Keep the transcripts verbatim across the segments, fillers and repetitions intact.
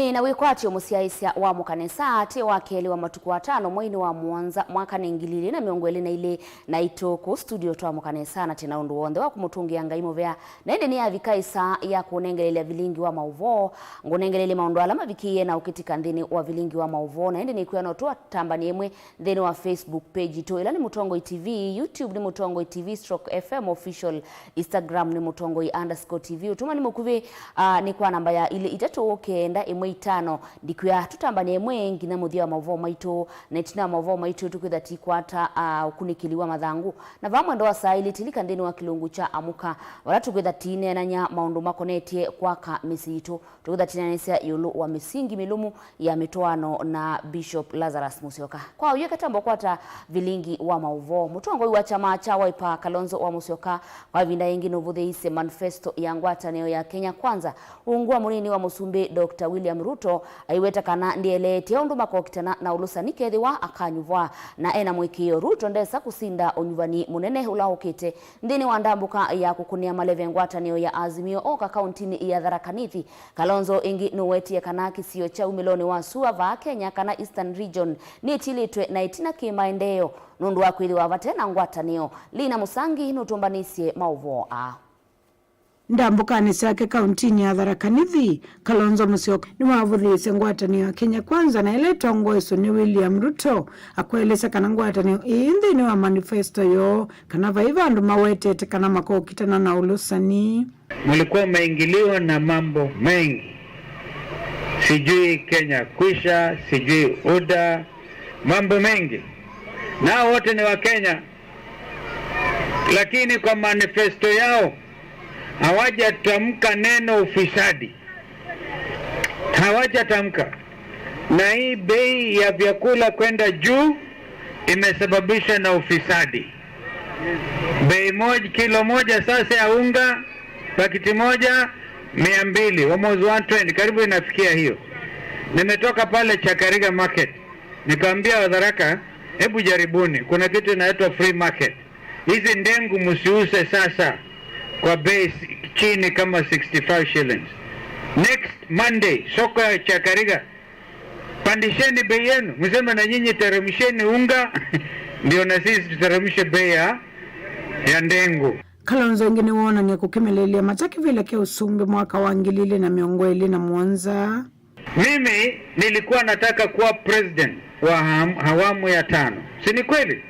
Nĩ na wĩkwatyo mũsyaĩĩsya wa mũkanisa atĩ wa kelĩ wa matukũ atano mweinĩ wa mũonza mwaka nĩ ngili ilĩ na mĩongo ĩlĩ na ilĩ, naitũ kũu studio twa mũkanisa na tena ũndũ w'onthe wa kũmũtũngĩa Ngai mũvea. Na ĩndĩ nĩyavika ĩsaa ya kũnengeleelya vilingi wa maũvoo. Ngũnengeleelye maũndũ ala mavikĩie na ũkĩtika nthĩnĩ wa vilingi wa maũvoo, na ĩndĩ nĩkwĩa no tũatambanie ĩmwe nthĩnĩ wa Facebook page itũ, ĩla nĩ Mũtongoi T V, YouTube nĩ Mũtongoi T V stroke F M official, Instagram nĩ Mũtongoi underscore T V. Ũtũmani mũkuvĩ, ah, nĩ kwa namba ya ilĩ itatũ kenda ĩmwe itano. Ndikwĩa tũtambanie ĩmwe nginya mũthya wa maũvoo maitũ, na ĩtina wa maũvoo maitũ tũkwĩtha tikwata, ah, ũkunĩkĩli wa mathangũ. Na vaa mwendo wa saa ilĩ tilika nthĩnĩ wa kĩlungu kya Amũka, vala tũkwĩtha tineenany'a maũndũ makonetye kwaka mĩsyĩ yitũ. Tũkũthatinanĩsya ĩũlũ wa mĩsingi mĩlũmu ya mĩtwaano na Bishop Lazarus Musyoka. Kwa ũyũ, eka twambe ũkwata vilingi wa maũvoo. Mũtongoi wa kyama kya Wiper, Kalonzo wa Musyoka, kwa ĩvinda yĩngĩ nũvũthĩĩisye manifesto ya ngwatanĩo ya Kenya Kwanza ungu wa mũnini wa mũsumbĩ Doctor William Ruto, aiweta kana ndĩeleetye ũndũ makokitana na ũlũsani kethĩwa akanyuvwa. Na ena mũĩkĩĩo, Ruto ndesa kũsinda ũnyuvani mũnene ũla ũkĩte nthĩnĩ wa ndambũka ya kũkũnĩa maleve ngwatanĩo ya Azimio Oka kauntinĩ ya Tharaka Nithi. Kalonzo ĩngĩ nũwetie kana kĩsio kya umĩlonĩ wa sua vaa Kenya kana Eastern Region nĩtilĩtwe na ĩtina kĩ maendeeo nũndũ wa kwĩthĩwa vate na ngwatanĩo. Lina Mũsangi nũtũmbanĩsye maũvoo aa. Ndambũkanĩ syake kauntinĩ ya Tharaka Nithi, Kalonzo Musyoka nĩwavũthĩĩsye ngwatanĩo ya Kenya Kwanza na ĩla ĩtongoeswe nĩ William Ruto, akwaelesya kana ngwatanĩo ĩĩ nthĩnĩ wa manifesto yoo kana vai vandũ mawetete kana makokitana na ũlũsani. Mlikuwa mmeingiliwa na mambo mengi, sijui Kenya Kwisha, sijui UDA, mambo mengi, nao wote ni wa Kenya, lakini kwa manifesto yao hawajatamka neno ufisadi, hawajatamka. Na hii bei ya vyakula kwenda juu imesababishwa na ufisadi. Bei moja, kilo moja sasa ya unga, pakiti moja, mia mbili, almost one twenty, karibu inafikia hiyo. Nimetoka pale Chakariga Market, nikaambia Watharaka, hebu jaribuni, kuna kitu inaitwa free market. Hizi ndengu msiuze sasa kwa bei chini kama sixty-five shillings. Next Monday, soko ya Chakariga, pandisheni bei yenu, mseme na nyinyi teremsheni unga, ndio na sisi tuteremshe bei ya, ya ndengu. Kalonzo ĩngĩ nĩwonany'a kũkĩmĩlĩĩlya mata kĩvĩla kya ũsumbĩ mwaka wa ngili ilĩ na mĩongo ĩlĩ na mũonza. Mimi nilikuwa nataka kuwa president wa ham-, awamu ya tano. Si ni kweli?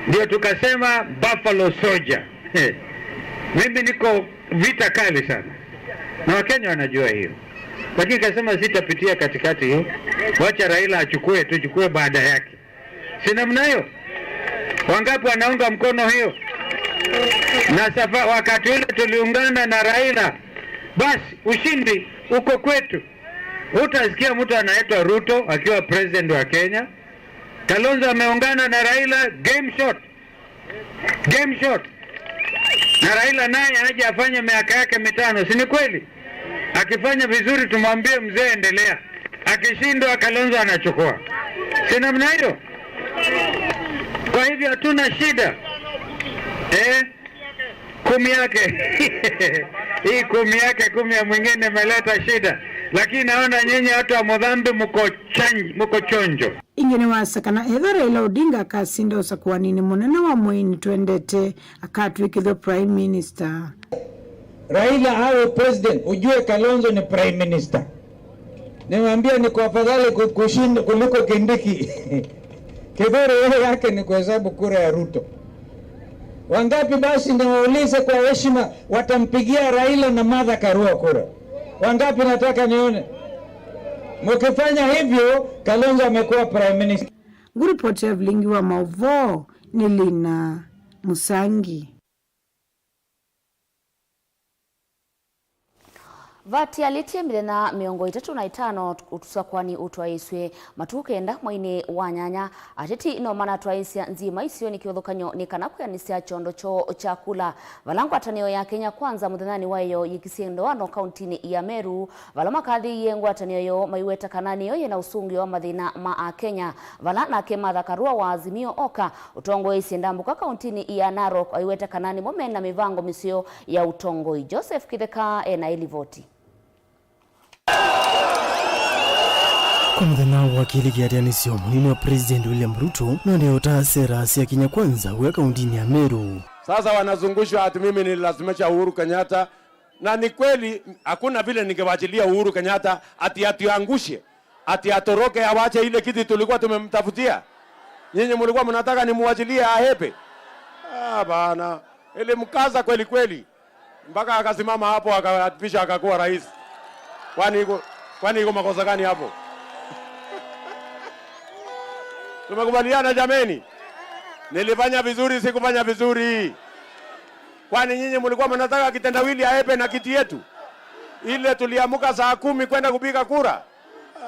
Ndio tukasema Buffalo Soldier. Mimi niko vita kali sana. Na Wakenya wanajua hiyo. Lakini kasema sitapitia katikati hiyo. Wacha Raila achukue, tuchukue baada yake. Si namna hiyo? Wangapi wanaunga mkono hiyo? Na safa-, wakati ule tuliungana na Raila, basi ushindi uko kwetu. Utasikia mtu anaitwa Ruto akiwa president wa Kenya. Kalonzo ameungana na Raila, game shot. Game shot. Na Raila naye aje afanye miaka yake mitano, si ni kweli? Akifanya vizuri tumwambie mzee endelea. Akishindwa Kalonzo anachukua. Si namna hiyo? Kwa hivyo hatuna shida. Eh? Kumi yake. Hii kumi yake, kumi ya mwingine imeleta shida. Lakini naona nyinyi watu wa Mudhambi mko chanj-, mko chonjo. Ĩngĩ nĩwasya kana ethĩwa Raila Odinga akasinda ũsakũaninĩ mũnene wa mwei nĩtwendete akatw'ĩkĩthw'a Prime Minister. Raila awe president, ujue Kalonzo ni prime minister. Nimwambia niko afadhali ku-, kushinda kuliko Kindiki. Kithure yeye yake ni kuhesabu kura ya Ruto. Wangapi basi, niwaulize kwa heshima, watampigia Raila na Martha Karua kura? Wangapi nataka nione? Mkifanya hivyo, Kalonzo amekuwa prime minister. Ngũripoti ya vilingi wa maũvoo nĩ Lina Mũsangi. Vatialĩtye mĩthenya mĩongo ĩtatũ na ĩtano ũsakũani ũtwaĩĩsw'e matukũ kenda mweinĩ wa nyanya, ateti no manatwaĩĩsya nzima isio nĩ kĩvathũkany'o nĩ kana kwĩanĩsya kyondo kyoo kya kula. Vala ngwatanĩo ya Kenya Kwanza mũthenyanĩ wayo yĩkisye ndoano kauntinĩ ya Meru, vala makathĩĩie ngwatanĩo yoo maiweta kana nĩyo yĩna ũsũngĩo wa mathĩna ma Akenya, vala nake Martha Karua wa Azimio Oka ũtongoeisye ndambũka kauntinĩ ya Narok aiweta kana nĩmo mena mĩvango mĩseo ya ũtongoi. Joseph Kĩtheka ena ĩlivoti. Mũthenya wa kelĩ kĩatĩanĩsyo, mũnini wa President William Ruto nũendee ũtaa sera sya Kenya Kwanza wĩa kauntinĩ ya Meru. Sasa wanazungushwa ati mimi nililazimisha Uhuru Kenyatta, na ni kweli hakuna vile ningewachilia Uhuru Kenyatta ati atuangushe, ati atoroke awache ile kiti tulikuwa tumemtafutia. Nyinyi mlikuwa mnataka nimuachilie ahepe? Ah, bana, ilimkaza kweli kweli. Mpaka akasimama hapo, akaapisha, akakuwa rais. Kwani iko, kwani iko makosa gani hapo? Tumekubaliana jameni? Nilifanya vizuri, sikufanya vizuri? Kwani nyinyi mlikuwa mnataka kitendawili ahepe na kiti yetu? Ile tuliamuka saa kumi kwenda kupiga kura?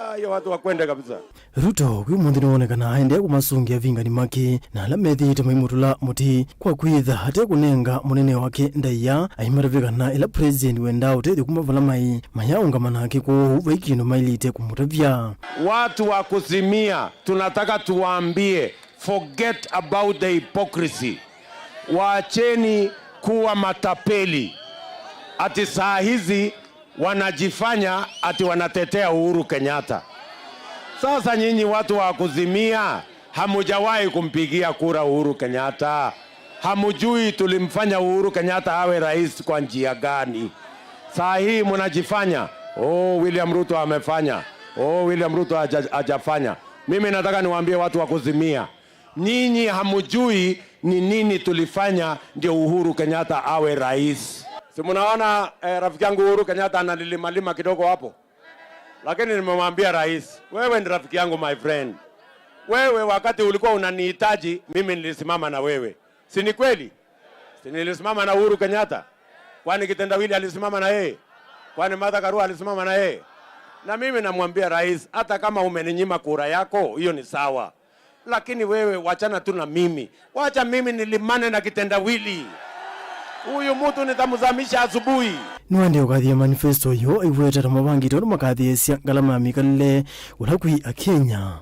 Ah, hiyo watu wakwende kabisa. Ruto kwĩ ũmũnthĩ nĩwonekana aendee kũmasũngĩa avingani make na ala methĩĩte maimũtũla mũtĩ kwa kwĩtha ate kũnenga mũnene wake ndaĩa, aimatavya kana ĩla president wendaa ũtethyo kuma vala maĩ, mayaũngama nake kwoou vai kĩndũ maĩlĩte kũmũtavya. Watu wa Kuzimia, tunataka tuwaambie, forget about the hypocrisy. Waacheni kuwa matapeli. Ati saa hizi wanajifanya ati wanatetea Uhuru Kenyatta. Sasa nyinyi watu wa Kuzimia, hamujawahi kumpigia kura Uhuru Kenyatta. Hamujui tulimfanya Uhuru Kenyatta awe rais kwa njia gani. Saa hii mnajifanya, "Oh, William Ruto amefanya. Oh, William Ruto haja-, hajafanya." Mimi nataka niwaambie watu wa Kuzimia, nyinyi hamujui ni nini tulifanya ndio Uhuru Kenyatta awe rais. Si mnaona, eh, rafiki yangu Uhuru Kenyatta analimalima kidogo hapo? Lakini nimemwambia rais, "Wewe ni rafiki yangu, my friend. Wewe wakati ulikuwa unanihitaji, mimi nilisimama na wewe. Si ni kweli? Si nilisimama na Uhuru Kenyatta? Kwani kitendawili alisimama na yeye? Kwani Martha Karua alisimama na yeye?" Na mimi namwambia rais, "Hata kama umeninyima kura yako, hiyo ni sawa. Lakini wewe wachana tu na mimi. Wacha mimi nilimane na kitendawili. Huyu mtu nitamzamisha asubuhi." Nĩwaendee ũkathĩĩa manifesto yo aiweta ta mavangĩte ũndũ makathĩĩsya ngalama ya mĩkalĩle ũla kwĩ Akenya.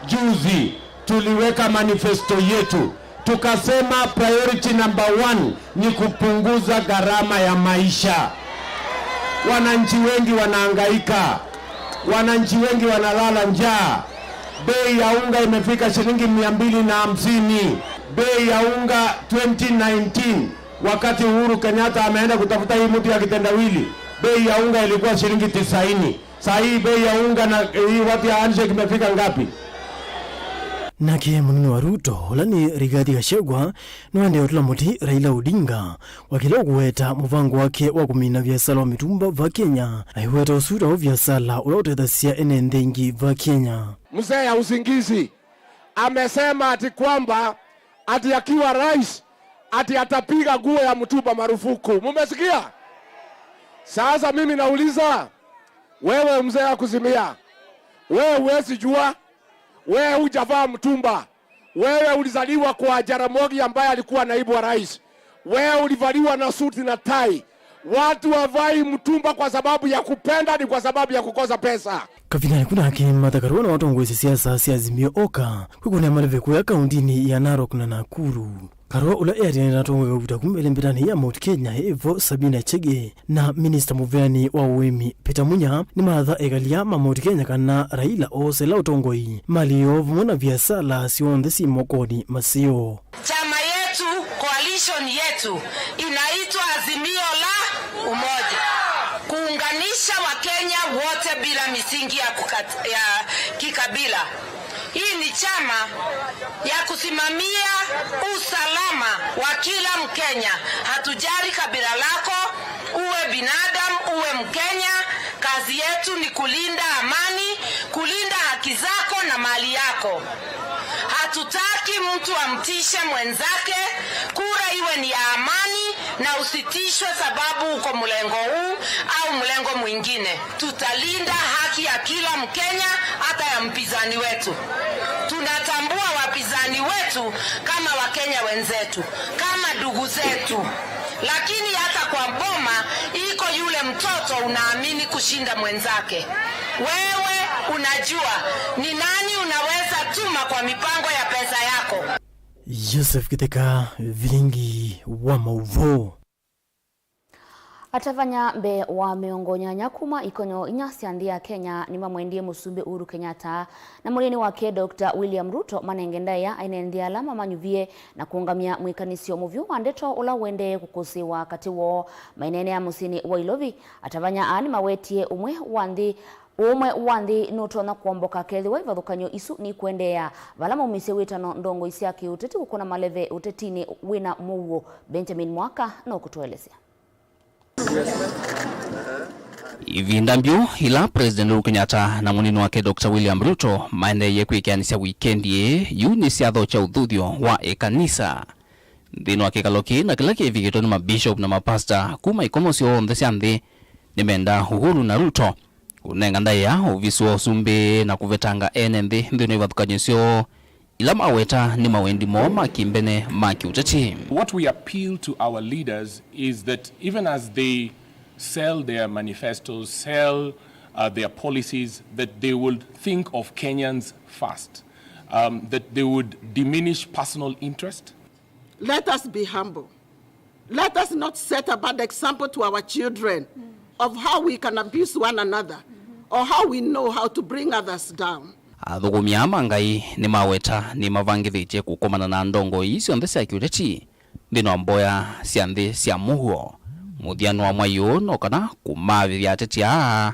Juzi tuliweka manifesto yetu, tukasema priority number one ni kupunguza gharama ya maisha. Wananchi wengi wanahangaika, wananchi wengi wanalala njaa. Bei ya unga imefika shilingi mia mbili na hamsini. Bei ya unga twenty nineteen, wakati Uhuru Kenyatta ameenda kutafuta hii mtu ya kitendawili, bei ya unga ilikuwa shilingi tisaini. Saa hii bei ya unga na, eh, hii watu ya handshake imefika ngapi? Nake mũnini wa Ruto, ũla nĩ Rigathi Gachagua, nĩwaendee ũtũla mũtĩ Raila Odinga, wakĩla ũkũweta mũvango wake wa kũmina viasala wa mĩtumba va Kenya, aiweta ũsu ta ũ viasala ũla ũtethasya ene nthĩ ingĩ va Kenya. Mzee ya usingizi amesema ati kwamba ati akiwa rais ati atapiga nguo ya mtumba marufuku. Mumesikia? Sasa mimi nauliza, wewe mzee ya Kuzimia, wewe huwezi jua, wewe hujavaa mtumba. Wewe ulizaliwa kwa Jaramogi ambaye alikuwa naibu wa rais. Wewe ulivaliwa na suti na tai. Watu wavai mtumba kwa sababu ya kupenda, ni kwa sababu ya kukosa pesa. Kavindanĩ ku nake Martha Karua nĩwatongoesye siasa sya Azimio Oka kwĩkũnĩa maleve kũya kauntinĩ ya Narok na Nakuru. Karua, ũla eatĩanĩte na atongoi kauvuta kuma ĩlĩ mbetanĩ ya Mount Kenya, ĩvo Sabina Chege na minista mũveani wa ũĩmi Peter Munya, nĩmatha ekali aa ma Mount Kenya kana Raila oosela ũtongoi, mali yoo vamwe na viasala syonthe syĩ mokonĩ maseo. Chama yetu, coalition yetu inaitwa Azimio la Umoja, kuunganisha Wakenya wote bila misingi ya kukat-, ya kikabila. Hii ni chama ya kusimamia usalama wa kila Mkenya. Hatujali kabila lako, uwe binadamu, uwe Mkenya, kazi yetu ni kulinda amani, kulinda haki zako na mali yako. Hatutaki mtu amtishe mwenzake. Kura iwe ni ya amani na usitishwe sababu uko mlengo huu au mlengo mwingine. Tutalinda haki ya kila Mkenya, hata ya mpinzani wetu. Tunatambua wapinzani wetu kama Wakenya wenzetu, kama ndugu zetu. Lakini hata kwa boma iko yule mtoto unaamini kushinda mwenzake. Wewe unajua ni nani unaweza tuma kwa mipango ya pesa yako. Joseph Kitheka, Vilingi wa Mauvoo. Atavany'a mbee wa mĩongo nyanya kuma ikonyo inya sya nthĩ ya Kenya nĩmamwendie Mũsumbĩ Uhuru Kenyatta na mũnini wake Doctor William Ruto manenge ndaĩa ene nthĩ ala mamanyuvie na kũũngamya mwĩkanĩsyo mũvyũ wa ndeto ũla ũendee kũkũsĩĩwa katĩ woo. Maineenea mũsyĩnĩ wa Ilovi, atavany'a aa nĩmawetie ũmwe wa nthĩ Ũũmwe wa nthĩ nũtonya kwomboka kethĩwa ivathũkany'o isu nikũendeea, vala maumisye wĩtano ndongoi sya kĩũteti kũkũna maleve ũtetinĩ wĩna mũuo. Benjamin Mwaka nũkũtũelesya. Ivinda mbyũ ila President Uhuru Kenyatta na mũnini wake Doctor William Ruto maendeeie kwĩkĩanĩsya wikendi ĩĩ, yu nĩ syathokya ũthuthyo wa ĩkanisa. Nthĩnĩ wa kĩkalo kĩĩ na kĩla kĩvikĩtwe nĩ mabishop na mapasta kuma ikomo syonthe sya nthĩ, nĩmenda Uhuru na Ruto kũnenga ndaĩa ovisi wa ũsumbĩ na kũvetanga ene nthĩ nthĩnĩ wa ivathũkany'o syoo ila maweta nĩ mawendi moo ma kĩmbene ma kĩũteti. What we appeal to our leaders is that even as they sell their manifestos, sell, uh, their policies, that they will think of Kenyans first, um, that they would diminish personal interest. Let us be humble. Let us not set a bad example to our children of how we can abuse one another or how we know how to bring others down. Athũkũmi aa ma Ngai nĩmaweta nĩmavangĩthĩtye kũkomana na ndongoi syonthe sya kĩũteti nthĩnĩ wa mboya sya nthĩ sya mũuo. Mũthyanũ wa mwai ũũ no kana kũmavĩvya ateti aa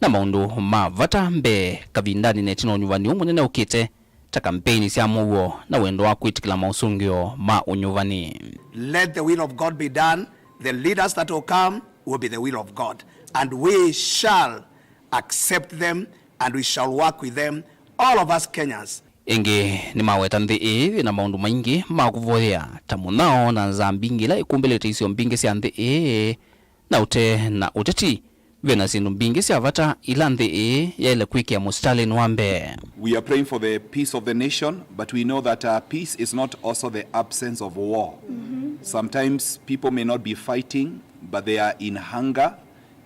na maũndũ ma vata mbee kavindanĩ na ĩtina wa ũnyuvani ũũ mũnene ũkĩte, ta kambeini sya mũuo na wendo wa kwĩtĩkĩla maũsũngĩo ma ũnyuvani. Let the will of God be done. The leaders that will come will be the will of God. And we shall accept them and we shall work with them, all of us Kenyans. Ĩngĩ nĩmaweta nthĩ ĩĩ yĩna maũndũ maingĩ ma kũvoyea, ta mũnyao na nzaa mbingĩ ila ikumbĩlĩte isio mbingĩ sya nthĩ ĩĩ, na ũte na ũteti, ve na syĩndũ mbingĩ sya vata ila nthĩ ĩĩ yaĩle kwĩkĩa mũsitalĩnĩ wa mbee. We are praying for the peace of the nation, but we know that, uh, peace is not also the absence of war. Sometimes people may not be fighting, but they are in hunger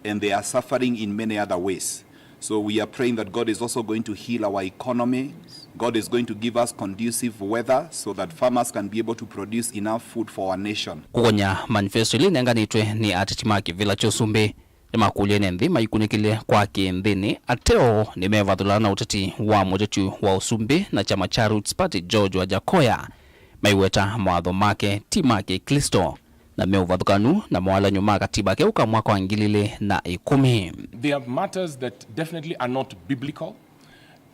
and they are suffering in many other ways. So we are praying that God is also going to heal our economy. God is going to give us conducive weather so that farmers can be able to produce enough food for our nation. Kũkony'a manifesto ĩla ĩnenganĩtwe nĩ ateti ma kĩvĩla kya ũsumbĩ, nĩmakũlya ene nthĩ maikunĩkĩle kwa kĩĩ nthĩnĩ, ateo nĩmevathũlana na ũteti wa mũteti wa ũsumbĩ na kyama kya Roots Party George Wajakoya, maiweta mawatho make ti ma Kĩklĩsto na me ũvathũkanu na mawalany'o ma katiba keũ ka mwaka wa ngili ilĩ na ĩkũmi. There are matters that definitely are not biblical,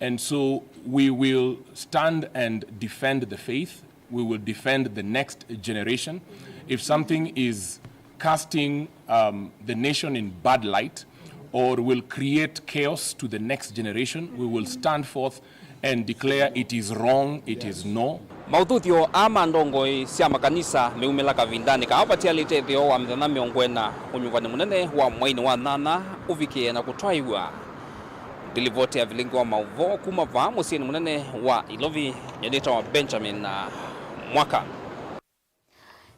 and so we will stand and defend the faith. We will defend the next generation. If something is casting, um, the nation in bad light or will create chaos to the next generation, we will stand forth and declare it is wrong, it is no. Maũthuthyo aa ma ndongoi sya makanisa meumĩla kavindanĩ kaa vatialĩte ĩtheo wa mĩthenya mĩongo ĩna ũnyuvani mũnene wa mwainĩ wa nyanya ũvikĩe na kũtwaĩw'a. Ndilivoti ya vilingi wa maũvoo kuma vaa mũsyĩnĩ mũnene wa Ilovi, nyie nĩtawa Benjamin, uh, Mwaka.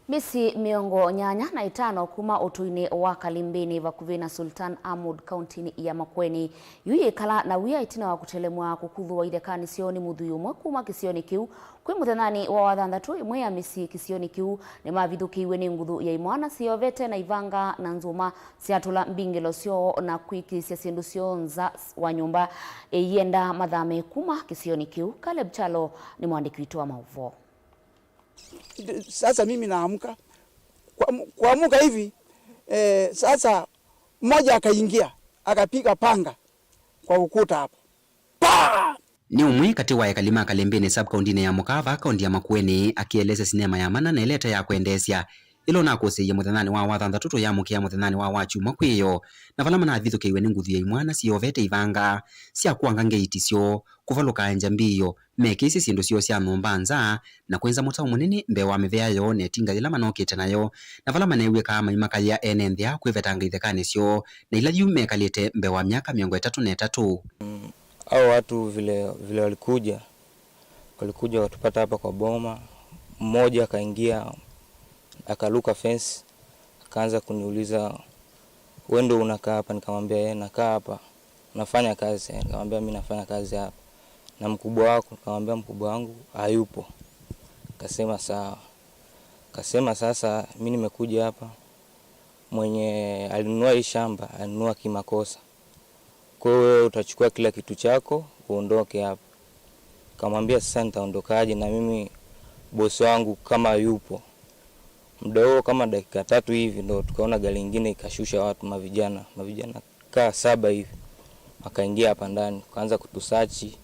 Mĩsyĩ mĩongo nyanya na ĩtano kuma ũtũinĩ wa Kalimbĩnĩ vakuvĩ na Sultan Ahmud kauntinĩ ya Makueni yu yĩkala na wia ĩtina wa kũtelemw'a kũkuthũwa ithekanĩ syoo nĩ mũthwii ũmwe kuma kĩsionĩ kĩu. Kwĩ mũthenyanĩ wa wathanthatũ, ĩmwe ya mĩsyĩ kĩsionĩ kĩu nĩmavithũkĩiwe nĩ nguthu ya imwana syĩovete na ivanga na nzũma syatũla mbingĩlo syoo na kwĩkĩĩsya syĩndũ syoo nza wa nyũmba ĩienda mathame kuma kĩsionĩ kĩu. Caleb Kyalo nĩ mwandĩki witũ wa maũvoo. Sasa mimi naamka. Kuam-, kuamuka hivi, eh, sasa mmoja akaingia, akapiga panga kwa ukuta hapo. Pa! Nĩ ũmwe katĩ wa ekali ma Kalembeni sub-kaũntĩnĩ ya Mũkaa vaa kaũntĩ ya Makueni akĩelesya sinema ya Mana na ĩla ĩte ya kwendeesya ĩla ũnakũsĩĩie mũthenyanĩ wa wathanthatũ tũyamũkĩa mũthenyanĩ wa wakyumwa kwĩyo, na vala manavithũkĩiwe nĩ nguthu ya imwana syĩovete ivanga sya kũanga ngeiti syoo, kũvalũka anja mbĩĩo, mekĩĩsye syĩndũ syoo sya nyũmba nza, na kwĩnza mũtao mũnene mbee wa mĩvea yoo na ĩtinga yĩla manokĩte nayo, na vala maneew'ĩkaa maimakaĩa ene nthĩ aa kwĩvetanga ithekanĩ syoo, na ila yu mekalĩte mbee wa myaka mĩongo ĩtatũ na ĩtatũ. Hao watu vile, vile walikuja, walikuja wakatupata hapa kwa boma, mmoja akaingia, akaruka fence, akaanza kuniuliza, "Wewe ndio unakaa hapa?" Nikamwambia, "Eh, nakaa hapa." "Unafanya kazi?" Nikamwambia, "Mimi nafanya kazi hapa." "Na mkubwa wako?" Nikamwambia, "Mkubwa wangu hayupo." Akasema, "Sawa." Akasema, "Sasa mimi nimekuja hapa, mwenye alinunua hii shamba alinunua kimakosa. Kwa hiyo wewe utachukua kila kitu chako uondoke hapa. Kamwambia, "Sasa nitaondokaje na mimi bosi wangu kama yupo?" Muda huo kama dakika tatu hivi ndo tukaona gari lingine ikashusha watu, mavijana, mavijana kaa saba hivi. Wakaingia hapa ndani, wakaanza kutusachi.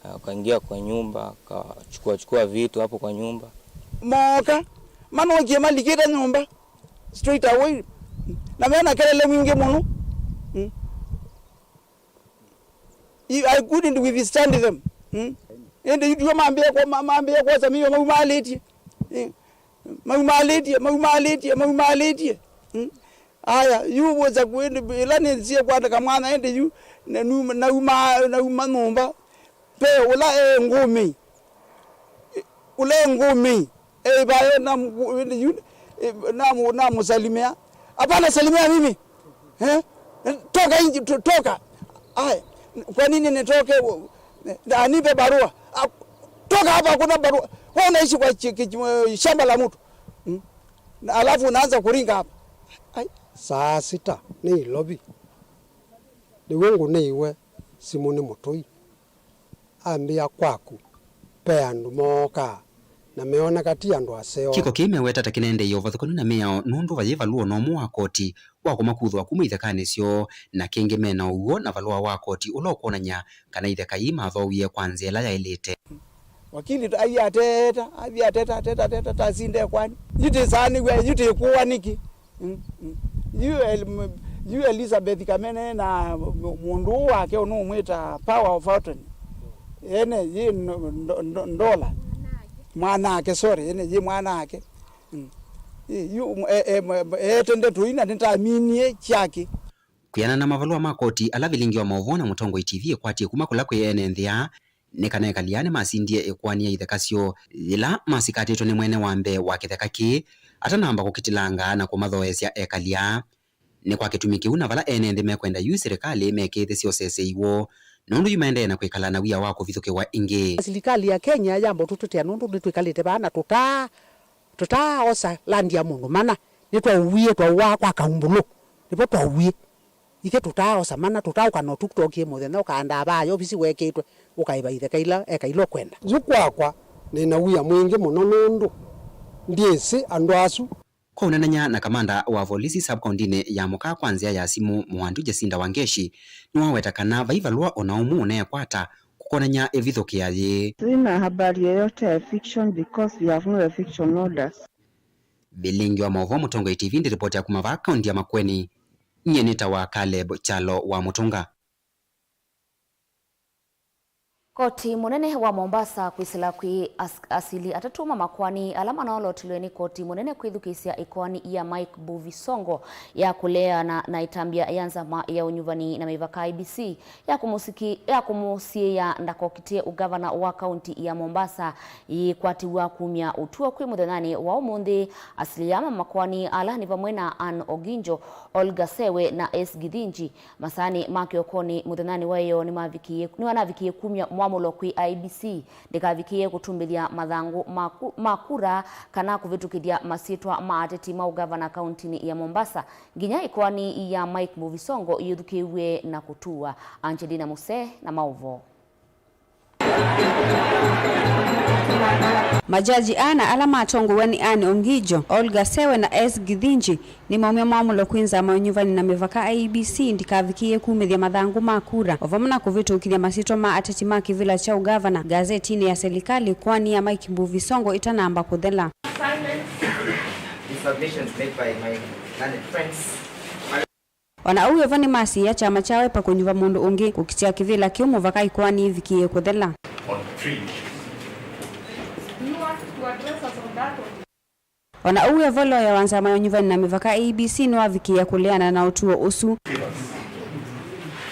Ah, wakaingia kwa nyumba, wakachukua chukua vitu hapo kwa nyumba. Mooka, manokie malikĩte nyũmba straight away. Na mena kelele mwingĩ mũno. Mm. I, I couldn't withstand them. Mm. Ĩndĩ yu tuo mambĩe kwa, ma-, mambĩe kwosa mĩio maumalĩtye. Eh, maumalĩtye, maumalĩtye, maumalĩtye. Mm. Aya, yu wĩsa kwĩndĩ, ĩla nĩnzie kwandĩka mwana ĩndĩ yu, na numa, nauma, nauma nyũmba. Pe ũla e ngũmĩ. Ũla e ngũmĩ. E, ĩvayo na mũ-, ĩndĩ yu, e, na mũ-, namũsalimia. Hapana, salimia mimi. Eh? Toka nje, to-, toka. Aya, kwa nini nitoke? Anipe barua. Ah, toka hapa, hakuna barua. Wewe unaishi kwa chi-, ki-, chi-, shamba la mtu. Mm? Na alafu unaanza kuringa hapa. Ai. Saa sita nĩ Ilovi. Nĩw'o ngũnĩiwe simũ nĩ mũtũi. Ambĩa kwaku, pe andũ mookaa, na meoneka ti andũ aseo. Kĩko kĩĩ meweta ta kĩnendeie ũvathũkanu na mĩao nũndũ vayĩ valũa o na ũmwe wa koti wa kũmakuthũa kuma ithekanĩ syoo, na kĩngĩ me na ũw'o na valũa wa koti ũla ũkwonany'a kana itheka ii mathoowie kwa nzĩa ĩla yaĩlĩte. Wakili athi ateta, athi ateta, ateta, ateta, tasinda ĩkoani. Yu tĩsaanĩw'a, yu tĩkũwa nĩkĩ? Mm, mm. Yu El-, m-, yu Elizabeth Kamene na m-, mũndũ ũũ wake ũnũmwĩta power of attorney. Ene yĩ ndo-, ndo-, ndo-, ndola. Mwanake, sorry, ene yĩ mwanake. Mm. Ĩ, yu, m-, e-, e-, m-, eete ndeto ii na nĩtaminie kyake. Kwĩanana na mavalũa ma koti ala Vilingi wa Maũvoo na Mũtongoi T V ĩkwatie kuma kũla kwĩ ene nthĩ aa, nĩ kana ekali aa nĩmasindie ĩkoani ya itheka syoo yĩla masikatĩtwe nĩ mwene wa mbee wa kĩtheka kĩĩ atanamba kũkĩtilanga na kũmathoesya ekali aa. Nĩ kwa kĩtumi kĩu na vala ene nthĩ mekwenda yu silikalĩ mekĩĩthĩsye ũsesei woo, nũndũ yu maendee na kwĩkala na wia wa kũvithũkĩwa ĩngĩ. Silikalĩ ya Kenya yamba ũtũtetea nũndũ nĩtwĩkalĩte vaa na tũtaa, tũtaaosa land ya mũndũ mana. Nĩtwaũwie, twaũaa kwa kaumbũlũ. Nĩvo twaũwie. Ithyĩ tũtaaosa mana, tũtaaũka na ũtukũ twokie mũthenya, ũkaandaa vaa ovisi weekĩtwe, ũkaĩva itheka ila eka ila ũkwenda. Yu kwakwa, nĩ na wia mwingĩ mũno nũndũ ndyĩsĩ andũ asu. Kwa ũneenany'a na kamanda wa volisi sub-kaũntinĩ ya Mũkaa kwa nzĩa ya simũ, Mũandu Jacinda Wangeshi nĩwaweta kana vai valũa o na ũmwe ũneekwata kũkonany'a ĩvithũkĩa yĩĩ. Sina habari yoyote ya eviction because we have no eviction orders. Vilingi wa Maũvoo, Mũtongoi T V, ndĩripotĩa kuma vaa kaũnti ya Makueni. Nyie nĩtawa Caleb Kyalo wa Mũtũnga. Koti mũnene wa Mombasa kwĩsĩla kwĩ as-, asili atatũ ma makoani ala manaolotilwe nĩ koti mũnene kwĩthukĩĩsya ĩkoani ya Mike Mbuvi Songo ya kũleana na ĩtambya ya nzama ya ũnyuvani na mĩvaka I E B C ya kũmũsiki-, ya kũmũsiĩĩa ndakokitĩe ũgavana wa kaunti ya Mombasa yĩkwatiw'a kumya ũtũo kwĩ mũthenyanĩ wa ũmũnthĩ. Asili aa ma makoani ala nĩ vamwe na Anne Oginjo, Olga Sewe na S Githinji. Masaanĩ ma kĩokonĩ mũthenyanĩ wa ĩoo nĩmavikĩie, nĩwanavikĩie kumya mwamũlo kwĩ I E B C ndĩkavikĩĩe kũtumbĩthya mathangũ ma ku-, ma kura kana kũvĩtũkĩthya masyĩtwa ma ateti ma ũgavana kauntinĩ ya Mombasa nginya ĩkoani ya Mike Mbuvi Songo yĩthukĩĩw'e na kũtuwa. Angelina Muse na maũvoo. Majaji ana ala matongoew'a nĩ Anne Ongijo, Olga Sewe na S Githinji nĩmaumya mwamũlo kwĩ nzama ya ũnyuvani na mĩvaka I E B C ndikavikĩĩe kumĩthya mathangũ ma kura, o vamwe na kũvĩtũkĩthya masyĩtwa ma ateti ma kĩvĩla kya ũgavana ngazetinĩ ya selikalĩ ĩkoani ya Mike Mbuvi Songo ĩtanamba kũthela. Assignments. The submissions made by my learned friends. O na ũu vo nĩmasiĩĩa kyama kya Wiper kũnyuva mũndũ ũngĩ kũkitĩa kĩvĩla kĩu mũvaka ĩkoani ĩvikĩĩe kũthela. On three issues. Do you want to address us on that one? O na ũu vo loya wa nzama ya ũnyuvani na mĩvaka I E B C nĩwavikĩĩa kũleana na ũtuo ũsu. Papers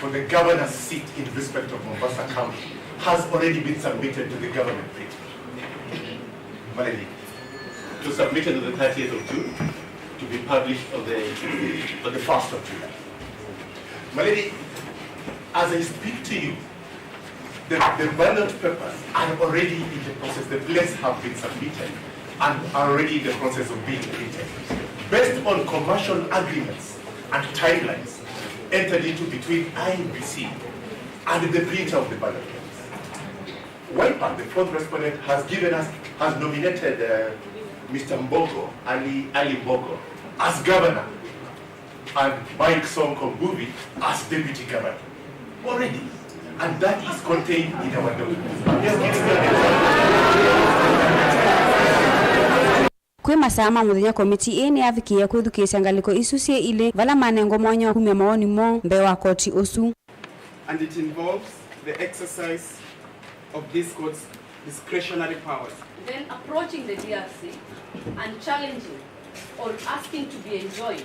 for the governor's seat in respect of Mombasa County has already been submitted to the government. Maleni, to submit on the thirtieth of June, to be published on the, on the first of July. Maleni, as I speak to you, the, the ballot papers are already in the process. The ballots have been submitted and are already in the process of being printed. Based on commercial agreements and timelines entered into between I E B C and the printer of the ballot. Wiper, the fourth respondent, has given us, has nominated uh, Mister Mbogo, Ali, Ali Mbogo, as governor and Mike Sonko Mbuvi as deputy governor already. And that is contained in our documents. I'm just giving you an example. Kwĩ masaa ma mũthenya, komitii ĩĩ nĩyavikĩie kwĩthukĩĩsya ngalĩko isu syĩ ilĩ, vala manengwa mwanya wa kumya mawoni moo mbee wa koti ũsu. And it involves the exercise of this court's discretionary powers. Then approaching the D R C and challenging or asking to be enjoined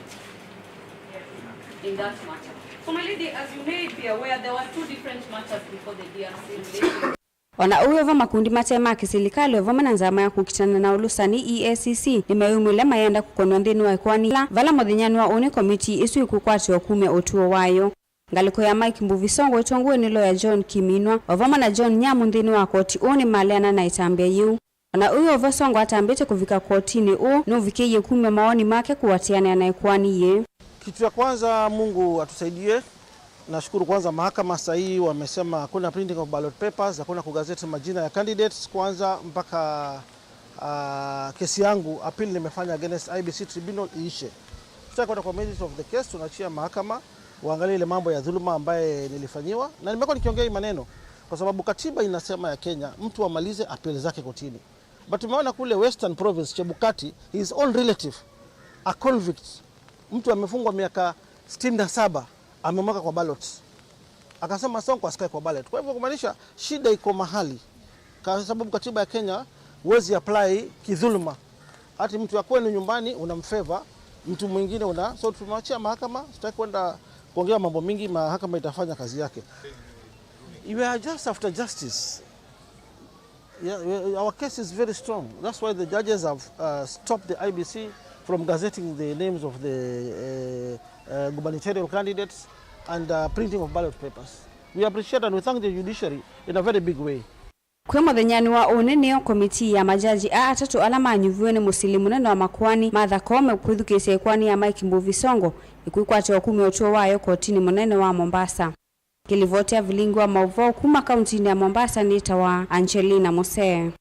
in that matter. So, my lady, as you may be aware, there were two different matters before the D R C relating. O na ũu wĩ vo, makundi mate ma kĩsilikalĩ o vamwe na nzama ya kũkitana na ũlũsani, E A C C, nĩmeyumĩlya mayenda kũkonwa nthĩnĩ wa ĩkoani yĩla, vala mũthenyanĩ wa ũnĩ komitii ĩsu ĩkũkwatĩwa kumya ũtuo wayo. Ngalĩko ya Mike Mbuvi Songo ĩtongoew'e nĩ loya John Kiminwa, o vamwe na John Nyamu nthĩnĩ wa koti ũũ nĩmaleana na ĩtambya yĩu. O na ũu wĩ vo, Songo atambĩte kũvika kotinĩ ũũ nũvikĩie kumya mawoni make kũatĩanĩa na ĩkoani yĩĩ. Kitu ya kwanza, Mungu atusaidie. Nashukuru kwanza mahakama saa hii wamesema hakuna printing of ballot papers, hakuna kugazeti majina ya candidates kwanza mpaka uh, kesi yangu appeal nimefanya against I E B C tribunal iishe. Tutakwenda kwa merit of the case, tunaachia mahakama waangalie ile mambo ya dhuluma ambaye nilifanyiwa, na nimekuwa nikiongea hii maneno kwa sababu katiba inasema ya Kenya mtu amalize appeal zake kotini. But tumeona kule Western Province, Chebukati, his own relative, a convict, mtu amefungwa miaka sitini na saba, amemweka kwa ballot. Akasema Sonko asikae kwa ballot. Kwa hivyo kumaanisha shida iko mahali. Kwa sababu katiba ya Kenya huwezi apply kidhuluma. Hati mtu ya kwenu nyumbani unamfavor, mtu mwingine una, so tumewachia mahakama, sitaki kwenda kuongea mambo mingi, mahakama itafanya kazi yake. We are just after justice. Yeah, we, our case is very strong. That's why the judges have uh, stopped the I E B C from gazetting the names of the uh, uh, gubernatorial candidates and uh, printing of ballot papers. We appreciate and we thank the judiciary in a very big way. Kwĩ mũthenyanĩ wa ũnĩ nĩyo komitii ya majaji aa atatũ ala manyuviwe nĩ mũsili mũnene wa makoani Martha Koome kwĩthukĩĩsya ĩkoani ya Mike Mbuvi Songo ĩkwĩkwatĩwa kumya ũtuo wayo kotinĩ mũnene wa Mombasa. Kĩlivoti ya vilingi wa maũvoo kuma kauntinĩ ya Mombasa nĩtawa Angelina Musee.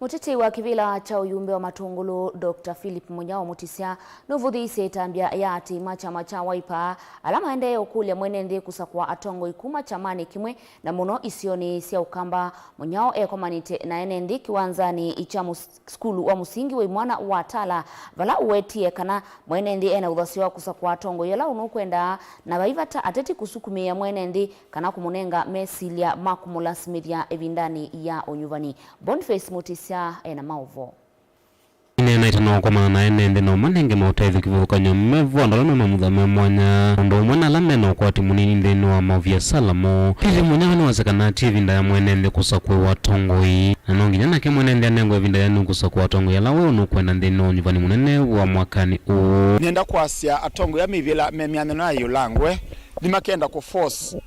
Mũtetei wa kĩvĩla kya ũyumbe wa Matũngũlũ, Doctor Philip Mũnyao Mũtisya, nũvũthĩĩsye ĩtambya ya aatĩĩi ma kyama kya Wiper ala maendee ũkũlya mwene nthĩ kũsakũa atongoi kuma kyamanĩ kĩmwe, na mũno isionĩ sya Ũkamba. Mũnyao ekomanĩte na ene nthĩ kĩwanzanĩ kya mũs-, sukulu wa mũsingi wa imwana wa Tala, vala ũwetie kana mwene nthĩ ena ũthasyo wa kũsakũa atongoi ala ũnũkwenda, na vai vata ateti kũsukumĩĩa mwene nthĩ kana kũmũnenga mesilya ma kũmũlasimĩthya ĩvindanĩ ya ũnyuvani. Boniface Mũtisya ena maũvoo. Nĩneena ĩtina wa kũkomana na ene nthĩ na ũmanenge maũtethyo kĩvathũkany'o me vo andũ ala me mamutha me mwanya, ũndũ ũmwe na ala me na ũkwati mũnini nthĩnĩ wa maviasala moo. Philip Mũnyao nĩwasya kana ti ĩvinda ya mwene nthĩ kũsakũĩwa atongoi, na no nginya nake mwene nthĩ anengwe ĩvinda yĩanu kũsakũa atongoi ala we ũnũkwenda nthĩnĩ wa ũnyuvani mũnene wa mwakanĩ ũũ. Nĩenda kwasya atongoi ala me ivĩla me myanya ĩno ya ĩũlangwe nĩmakenda kũforce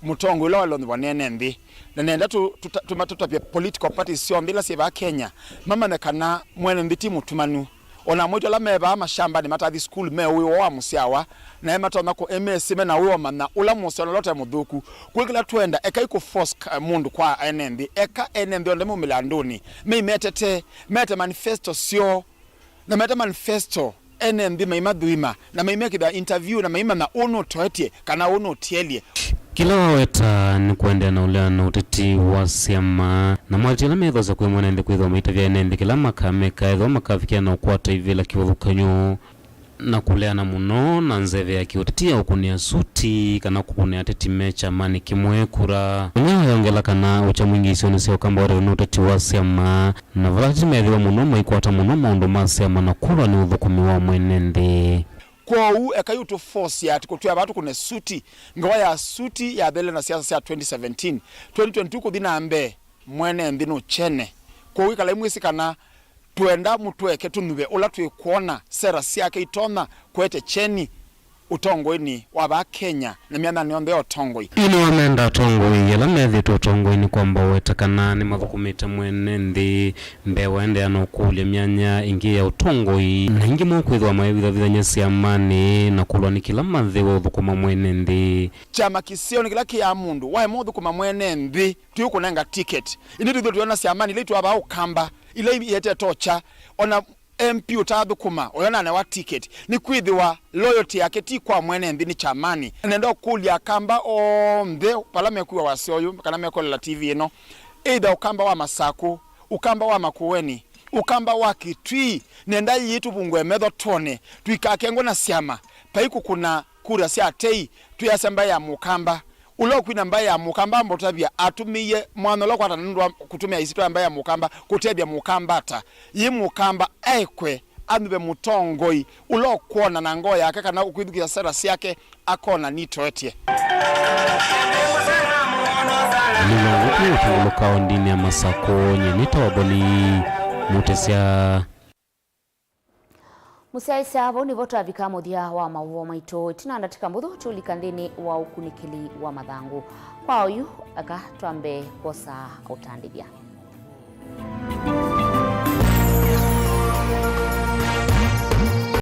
mũtongoi ũla walonyivwa nĩ ene nthĩ. Na nenda tũ-, tũta-, tũma-, tũtavye political parties syonthe ila syĩ vaa Kenya, mamanye kana mwene nthĩ ti mũtumanu. O na amwe witũ ala me vaa mashambanĩ matathi sukulu me ũĩ woo wa mũsyawa, na e matonya kũ-, e mesĩ me na ũĩ wa ũmanya ũla mũseo na ũla ũte mũthũku. Kwĩ kĩla twenda, ekai kũ force ka-, mũndũ kwa ene nthĩ. Eka ene nthĩ onthe maumĩle andũnĩ, meimetete, mete manifesto syoo. Na mete manifesto, ene nthĩ maimathuima, na maimekĩthĩa interview, na maimanya ũũ nũtoetye kana ũũ nũtielye. Kĩla waweta nĩ kũendeea na ũleano ũteti wa syama, na moatĩĩo ala methosya kwĩ mwene nthĩ kwĩthĩwa maitavya ene nthĩ kĩla makameka ethĩwa makavikĩa na ũkwata ivĩla kĩvathũkany'o, na kũleana mũno na nzeve ya kĩũteti ya ũkũnĩa suti kana kũkũnĩa ateti me kyamanĩ kĩmwe kura. Mũnyao ayongela kana ũkya mwingĩ isionĩ sya Ũkamba waetwe nĩ ũteti wa syama. Na vala ateti meethĩwa mũno maikwata mũno maũndũ ma syama na kura nĩ ũthũkũmi wa mwene nthĩ. Kwoou, ekai ũtũfosye ati kũtwĩa vaa tũkũne suti. Ngewa ya suti yathele na siasa sya twenty seventeen. Twenty twenty-two kũthi na mbee, mwene nthĩ nũkyene. Kwoou ĩkalai mwĩsĩ kana twenda mũtũeke tũnyuve ũla twĩkwona sera syake itonya kũete kyeni ũtongoinĩ wa vaa Kenya na myanyanĩ yonthe ya ũtongoi. Yu nĩwamenda atongoi ala methĩĩtwe ũtongoinĩ kwamba ũweta kana nĩmathũkũmĩte mwene nthĩ mbee wa endeea na ũkũlya myanya ĩngĩ ya ũtongoi, na aingĩ moo kwĩthĩwa maivithavithany'a syamanĩ na kũlwa nĩ kĩla mathĩwe ũthũkũma mwene nthĩ. Kyama kĩseo nĩ kĩla kĩaa mũndũ waema ũthũkũma mwene nthĩ, tũikũnenga ticket. Ĩndĩ twĩthĩwe tũyona syamanĩ ila itwavaa ũkamba, ila ietete ũkya, ona M P ũtaathũkũma, ũyo nanewa ticket, nĩkwĩthĩwa loyalty yake ti kwa mwene nthĩ, nĩ kyamani. Nenda ũkũlya Akamba onthe vala mekwĩwa wasya ũyũ kana mekũlela T V ĩno, either Ũkamba wa Masakũ, Ũkamba wa Makueni, Ũkamba wa Kitui, nenda yĩĩ tũvungũe metho twone, tũikakengwe na syama, vai kũkũna kura sya tei, twĩasya mbaĩ ya Mũkamba. Ũla ũkwina mbaĩ ya Mũkamba ambotavya atũmĩie mwanya ũla ũkwatana nũndũ wa kũtũmĩa ĩsyĩtwa ya mbaĩ ya Mũkamba kũtethya Mũkamba ata? Yĩ Mũkamba aekwe anyuve mũtongoi ũla ũkwona na ngoo yake kana ũkwĩthukĩĩsya sera syake akona nitoetye. Nĩwawĩtwe ũtũngũlũka ondinĩ ya Masakũ, nyie nĩtawa Boni Mũtesya. Mũsyaĩĩsya, vau nĩvo twavika mũthya wa maũvoo maitũ. Ĩtina wa ndatĩka mbũthũ, tũũlika nthĩnĩ wa ũkunĩkĩli wa mathangũ. Kwa oyu, eka twambe kwosa ũtandĩthya.